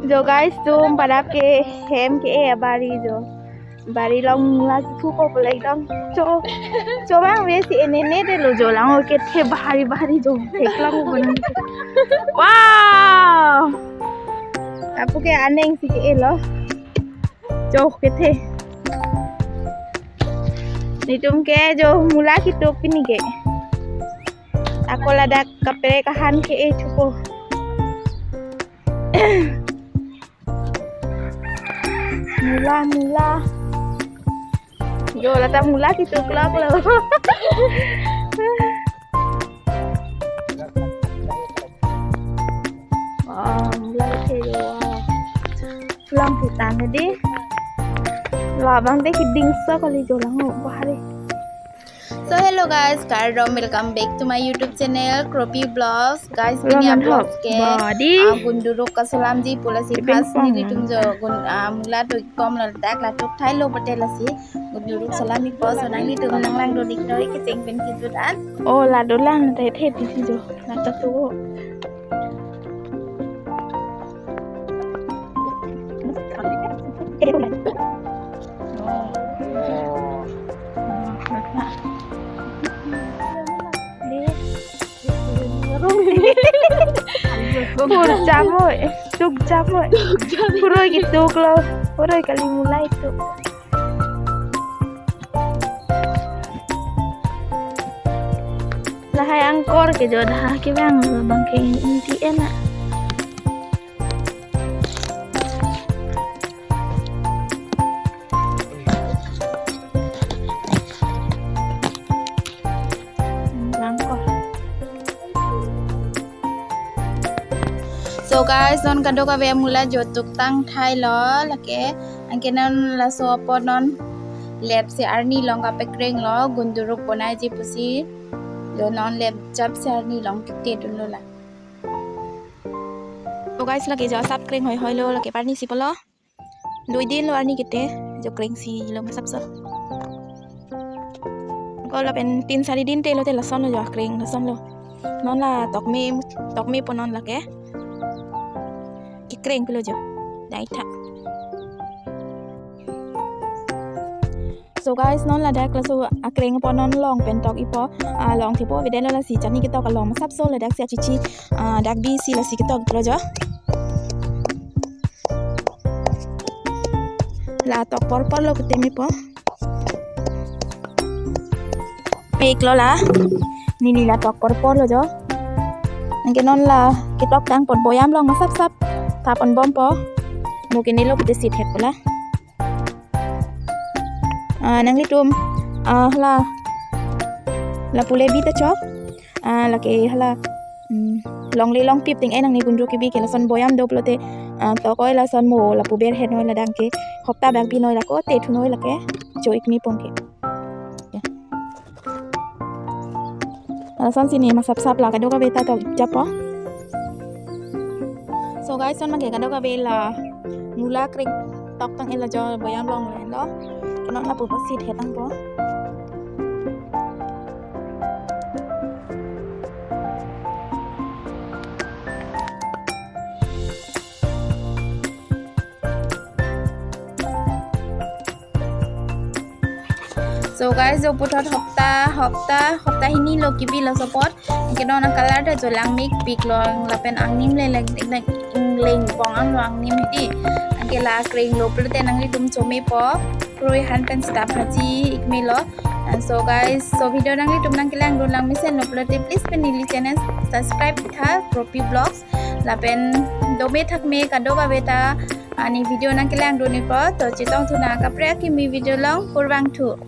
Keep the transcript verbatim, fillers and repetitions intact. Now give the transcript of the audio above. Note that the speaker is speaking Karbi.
Jo guys, tum padap ke hem ke-e abari jo. Bari along la kipu ko pulek dong. Cho, cho bang ve si enene de lo jo lang, oke the bari bari jo. Thek lang ko nang. Wow. Apu ke aneng si ke-e lo. Jo kethe. Netum ke jo mula kituk pini ke. Ako ladak kaprek ahan ke-e thupo. Mula, mula. Jo, lata mula kituk lak lo. Wah, mula ke jo. Pulang kita nadi. Labang deh kiding sa kali jo lang, oh, bahari. So hello guys, kardom, welcome back to my YouTube channel Kropi Vlogs. Guys, pini a-vlogs ke, ah, Gunduruk kasolamji pu lasi first nelitum jo gun, ah, mula do ikom ladak latuk thailo pute lasi Gunduruk solamji pu, so nanglitum nang langdun ik noi kecheng pen kejut an. Oh, la dolang the the di jo. Nata tu. Pur jam oi, suk jam oi. Puroi kituk lo, puroi kali mula itu. Lahai angkor ke jo dah ke bang, bang ke inti ena. Langkor. So guys, non kadokave mula jo tuktang thailo lake. Anke non laso apot non lap si arni along kapekreng lo, Gunduruk bonaiji pusi. Jo non lap jap si arni along kete dunlo la. So guys, lake jo asap kreng hoi hoi lo, lake parni si pulo. Dui din lo arni kete, jo kreng si lo masap so. Ko lapen tin sari din te lo te lason lo jo kreng lason lo. Non la tokme, tokme po non lake. Kikreng pulo jo. Dai tha. So guys, non ladak laso akreng po non long pen tok ipo, ah, long thepo, vede lo lasi chani ketok along masap so ladak si achichi, ah, dak bi si lasi ketok lo jo. La tok por por lo ketemi po. Pek lo la. Neli la tok por por lo jo. Anke non la ketok tang pon boyam along masap sap. Tap pon bom po. Mo ke nelo kete sit het po la. Ah, nanglitum, ah, la, lapu le bi ta chok. Ah, lake hala, hmm, longle longpip ting enang ni Gunduruk kebi ke lason boyam do pulote, ah, tok oi lason mo lapu ber het noi ladak ke hopta bak bi noi lako te thu noi lake cho ik ni pong ke. Ya. Lason si ne masap sap la kadokave ta tok japo. So guys, non abangke kadokave la mula kreng tok tang elo jo boyam along lo. Non lapu po sit het tang po. So guys, jo puthot hopta, hopta, hopta hini lo kebi laso apot. Anke non a-color ta jo langmik pik lo lapen angnim le lek lek ingleng pong ang lo angnim hedi. Anke la kreng lo pulote nanglitum chome po. Kroi han pen sita bhaji ik me lo. And so guys, so video nanglitum nangkelang dun lang mesen lo pulote please pen neli channel subscribe tha Kropi Vlogs. Lapen dome thak me kadokave ta ani video nangkelang dun ipo to chetong thu nang kaprek kimi video along kurvangthu.